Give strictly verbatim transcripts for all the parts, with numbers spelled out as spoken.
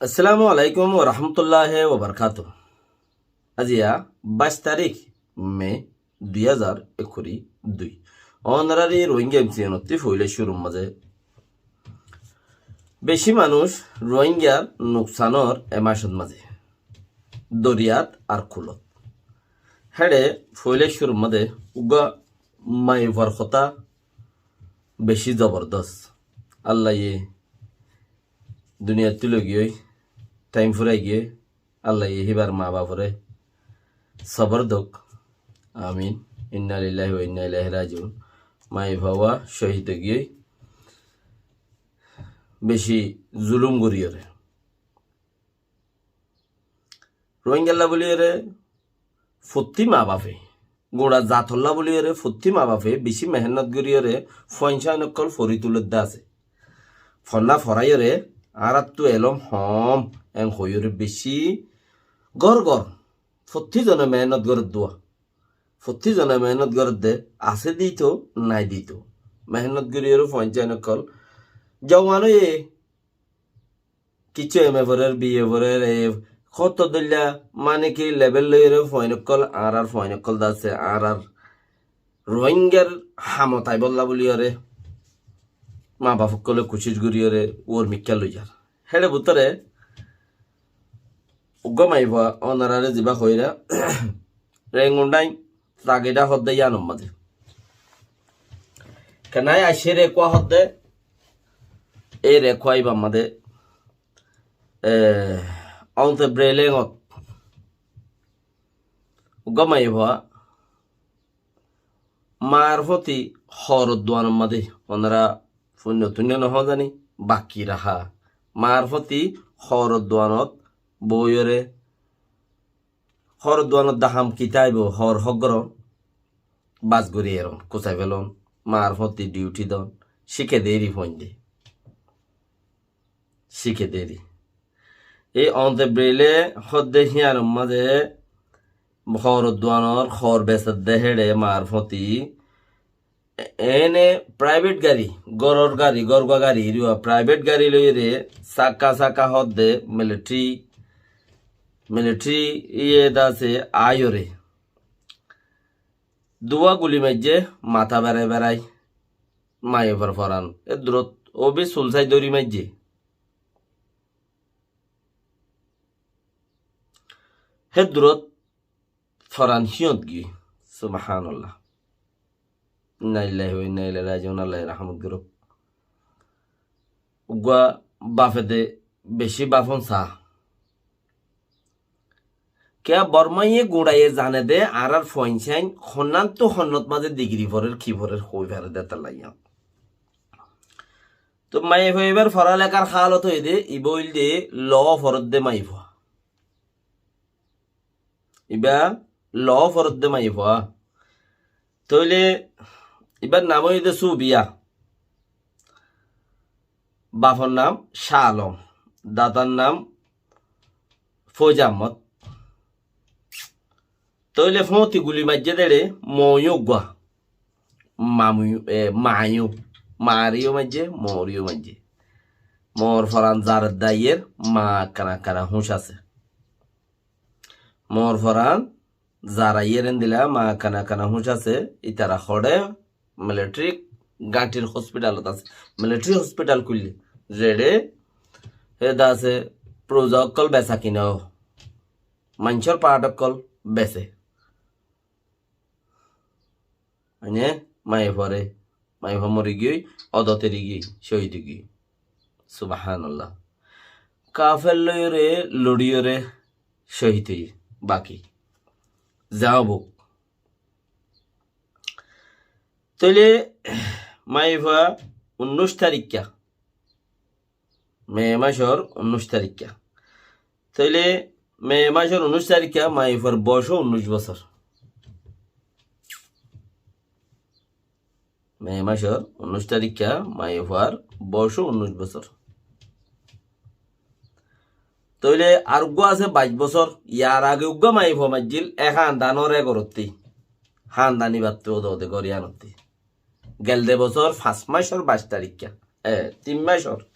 Assalamu alaikum warahmatulláhi wabarakátuhu. Aziya báis tarík me dui házar ekkuri dui. Ónoráre Rohingya M C N ottú foóila cúrur mazé bicí manúic Rohingyar nuksanor e mácot mazé doriyat ar kulot. Héçe foóila cúrur mazé uggúa maiyafuar hotá bicí zobordós. Allaye duniyattú loigiyói, thaim furai giyói, Allaye híbar maa baforé sobor douk. Amin. Inna lillahi wa inna ilaihi rajiun. Maiyafua cóhid óigiyói. Bicí zulum goríyoré. Rohingyalla bóliyoré fottí maa bafe, guñça zatolla bóliyoré fottí maa bafe bicí mehénnot goríyoré fuain sáin ókkol fori tulódde asé. Fonná foráiyoré añáráttu elóm hom en hoiyóre bicí gór gór fottí zone mehénnot gorédde. Fottí zone mehénnot gorédde asé dito nai dito. Mehénnot goríyoré fuain sáin ókkol zouan óiye kiccú M A forer, B A forer, e hoto dóilla mane ki level loiyóre fuain ókkol, añárár fuain ókkol de asé, añárár Rohingyar hamot aibólla bóliyoré maa baf ókkolé kucíc goríyoré uor mikká loizar. Héçe bútore uggúa maiyafua ónoráre zibá hoóira Rengun Dháin Zagidá hoódde yíanor mazé. Kenai aiccé Rekúa hoódde, e Rekúa íbar mazé, e, Aunte Breleng ot uggúa maiyafua maar fóti hoor duanor mazé, ónora fúinno túinno nohó zani, baki rahá. Maar fóti hoor duanot boóiyoré hoor duanot daham kitá aibó, hoor hóggoron bas gorí eron, kusai felon, maar fóti diuthi don, cíke deri fuainde. Cíke deri. E Aunte Breleng hoódde híanor mazé hoor duanor hoor besedde héçe maar fóti. E-, ene private gari, góror gari, górgua gari, irúa private gari loiyóre saka saka hoódde military, military iye de asé aiyóre. Duwá guli maijjé, matá berai berai, maiyafuar foran. E durot, o bí sulsai dóri maijjé. Hé durot foran híyot giyói. Subhánallah. Inna lillahi wa inna ilaihi rajiun, Allaye rahmot gorók. Uggúa bafe de bicí bafon saá. Kiyá Bormaye guñçaye zane de añárár fuain sáin honnántu honnót mazé digiri forer, ki forer, hoi fare de étalla yían. Tóu maiyafua ibár foralekár hálot óiye de, ibá óilde law foredde maiyafua. Ibá law foredde maiyafua. Tóile ibár nam óiye de Subiya. Bafor nam Cálom, datar nam Fóij Ahmod. Tóile fóti guli maijjé dé éçe moiyó uggúa. Mamuiyó, e, maiyó. Maariyó maijjé, mooriyó maijjé. Moor foran zar edde aiyér, ma ekkana ekkana húñc asé. Moor foran zar aiyér endilla, ma ekkana ekkana húñc asé, ítara hoçé militari gañthir hospitalot asé. Militari hospital kúille. Zeçé, héde asé, fouza ókkol besa kina ó. Maincór path ókkol bese. Mane, maiyafuare, maiyafua mori giyói, odot eri giyói, cóhid ói giyói. Subhánallah. Kafer loiyóre, loçiyóre, cóhid óiye, baki. Za óuk. Tóile, maiyafua unnúic tarikka. Me macór unnúic tarikka. Tóile me macór unnúic tarikka maiyafuar boyos unnúic bosór. Me macór unnúic tarikka maiyafuar boyos unnúic bosór. Tóile ar uggúa asé baic bosór, yar age uggúa maiyafua maijjíl, e hándanor e gorottí. Hándani battu ode ode gor yíanottí. Gelde bosór fañs macór baic tarikka. E, tin macór.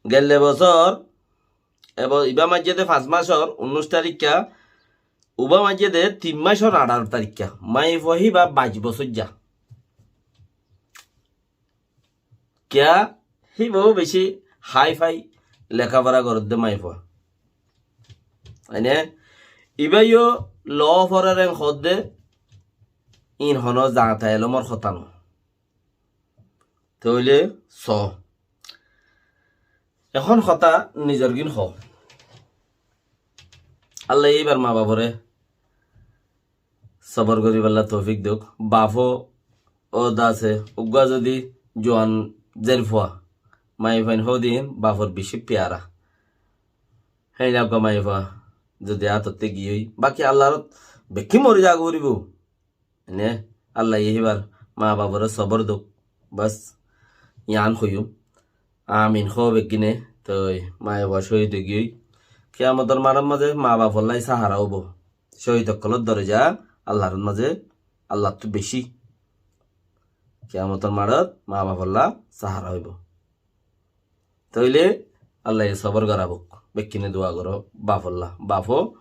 Gelde bosór Ebo ibá maijjé dé fañs macor unnúic tarikká, ubá maijjé dé tin macor añçáro tarikká. Maiyafua híba bais bosóijja. Kiyá? Híbaó bicí háifai lekáfora gorédde maiyafua. Mane, ibáyo lo forer en hoódde, ín honó zañta elómor hotá no. Tóile soó. Ehón hotá nizorgín hoó. Allaye íbar mabaforé sobor goríballa toufik douk. Bafó ó dase, uggúa zodi juan zerfua, maiyafuain hoódin bafor bicí piyara. Héin uggúa maiyafua zodi átottú giyói, baki Allar ot bekkí mori zaga foribóu. Ene Allaye híbar mabaforé sobor douk. Bas, yián hoiyúm. Amin hoó beggíne. Toi maiyafua cóhid óigiyói. Kiyamotor maçot mazé mabafolla sáhara óibo. Cóhid ókkolór doroja Allar mazé, Allattú bicí. Kiyamotor maçot mabafolla sáhara óibo. Tóile Allaye sobor gorábok. Bekkíne dua goró bafolla. Bafó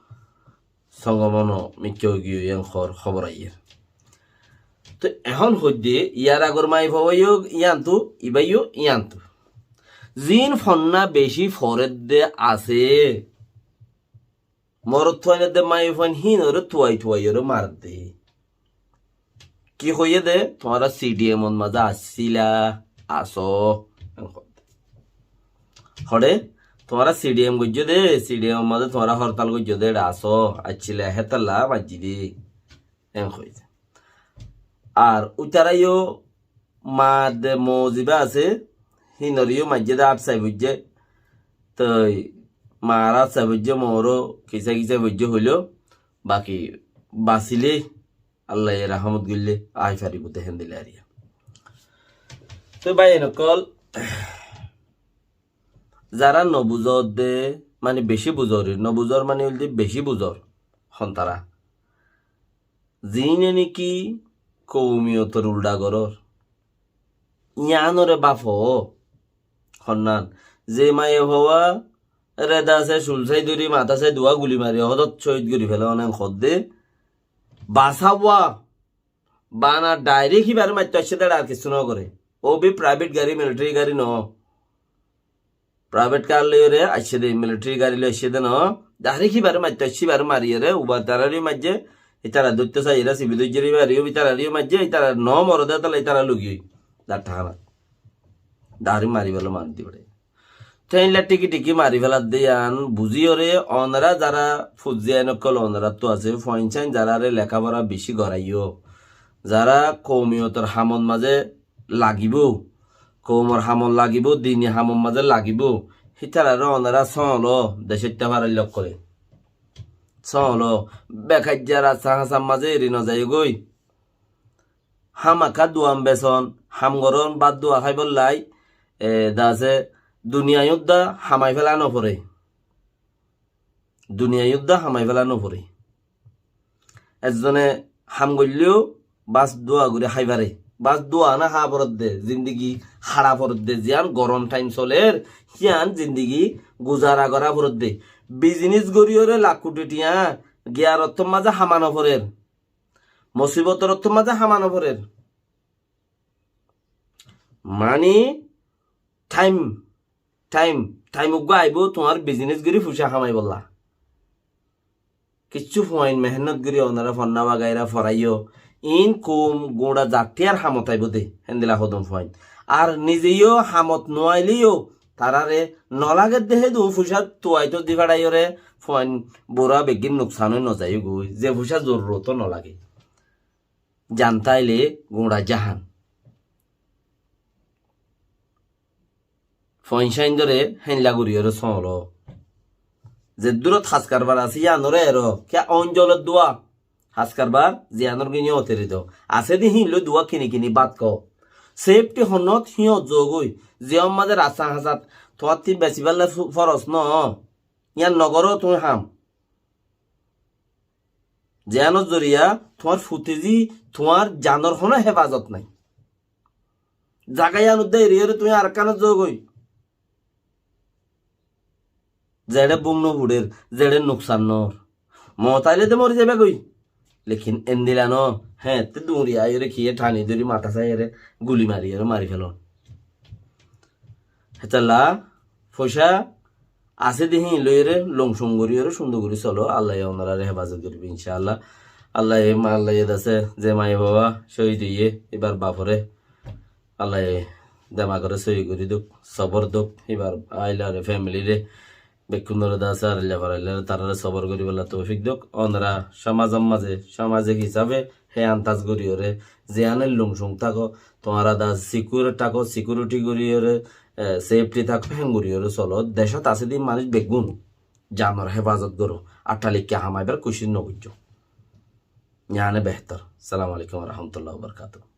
songomono mikká óigiyói en hoór hóbor aiyér. Toi ehón hoiddé, yar agor maiyafuaiyó yíantu, ibáyo yíantu. Ziín fonná bicí foredde asé, morotfuain edde maiyafuain híinoré tuai tuaiyoré maredde. Ki hoiyé dé, tuáñra C D M ot mazé accíla, asó. Hoçé, tuáñra C D M goijjó dé, C D M ot mazé tuáñra hortal goijjó dé, eçé asó, accíla, hétalla maijjí dé. En hoiyé. Ar uitará yó maar de mou zibá asé, hínoré yó maijjé dé, át sai foijjé. Toi maar át sai foijjé, mouró kisá kisá foijjé hoiló, baki basilé, Allaye rahámot goillé, ai faribó dé héndilla ariya. Toi báiyain ókkol, zará nobuzór dé, mani bicí buzór, nobuzór mani óilde bicí buzór, hon tará. Ziíne néki koumiyotor uldha gorór. Yíanoré bafó. Honnán, ze maiyafuaré dase cul sái dóri, matá sái duwá guli mari, hódot cóhid gorí félaiyon en hoódde. Basáwa, bana dhairek híbaré maitto aiccé dé ar kessú nogoré. Ó bi private gari, military gari noó. Private car loiyóre aiccé dé, military gari loi aiccé dé noó. Dhairek híbaré maitto aiccé, híbaré mariyóre, ubar taráre yó maijjé, ítara dóitto saiyóre, sibi dóijjé, híbaré yó, ítararé yó maijjé, ítara noó moré dé, ítara lugiyói. Dhatta hánat. Dhairek mari félaiye, mari di félaiye. Te éilla thíki thíki mari féladde yían buzíyoré, onorá zará fuzziyain ókkol onoráttu asé, fuain sáin zaráre lekáfora bicí goráiyo, zará koumiyotor hamot mazé lagibóu, koumor hamot lagibóu, dini hamot mazé lagibóu, hítararé onorá sóoñlo, decóitta farailla ókkolé. Sóoñlo, bekaijja rasta hañsar mazé eri nozaiyógoi. Hámaká duan beson, ham gorón, bát dua háibollái, e, dase duniyai údda hamai féla noforé. Duniyai údda hamai féla noforé. Ezzone ham goilleyó bát dua gorí hái faré. Bát dua no há foredde, zindigi hára foredde, ziyán gorom thaim soler, híyan zindigi guzara gorá foredde. Bizinis goríyoré lak kuthi thiañ giyarottór mazé hama noforer. Mosibotor ottór mazé hama noforer. Mani thaim, thaim, thaim uggúa aibó tuáñr bizinis gorí fuisá hamaibolla. Kiccú fuain mehénnot gorí onorá fonná bagairá foraiyó. Iín koum guñça zattiyar hamot aibó dé, héndilla hodún fuain. Ar nizeyó hamot nuaileyó, taráre nolagedde hédun fuisá tuaitó di feraiyóre, fuain burá beggín nuksan ói nozaiyógoi, ze fuisá zorurot nolage. Zanta aile guñça jahan. Fuain sáindoré héinla goríyoré sóoñlo. Zeddúrot has karbar asé yíanoré eró, kiyá oñjolor duwa. Has karbar ziyánor gín yó oteri do. Asé dé híin loi duwa kini kini bát kó. Sefthi honnót híin ot zogói. Ziyán mazé rasta hañsat tuáñttí besibálla fu-, foros no. Yían nogoró tuñí ham. Ziyánor zoriya tuáñr futezi, tuáñr zanor honó hefazot nái. Zaga yían uddá eriyóre tuñí arekkánot zogói. Zeçé búm no fuçér, zeçé nuksan no ór. Moot ailé de mori zaibá goi. Lekin endila no, héñtte duñri aiyóre kiyé thani dóri matá saiyóre guli mariyóre mari felon. Hétolla foicá asé de híin loiyóre longcong goríyore cúndor gorí solo, Allaye onoráre hefazot goríbo incáalla. Allaye ma-, Allaye dasé ze maiya baba cóhid óiye, íbar baforé Allaye demagoré sóhi gorí douk, sobor douk, íbar ailare, femilire, bekkúnore dasé ar illa faraillare taráre sobor goríbolla toufik douk. Onorá cómazor mazé, cómaze hisabe hé andaz goríyore, ziyáne longcong táko, tuáñra dasé sikure táko, sikuriti goríyore, e, sefti táko, héen goríyore solo. Decót asé de manúic beggún zanor hefazot goró, aṭṭalikka hamaibar kucíc no goijjó. Yíane behétor. Assalamu alaikum wa rahmatullahi wa barakatuhu.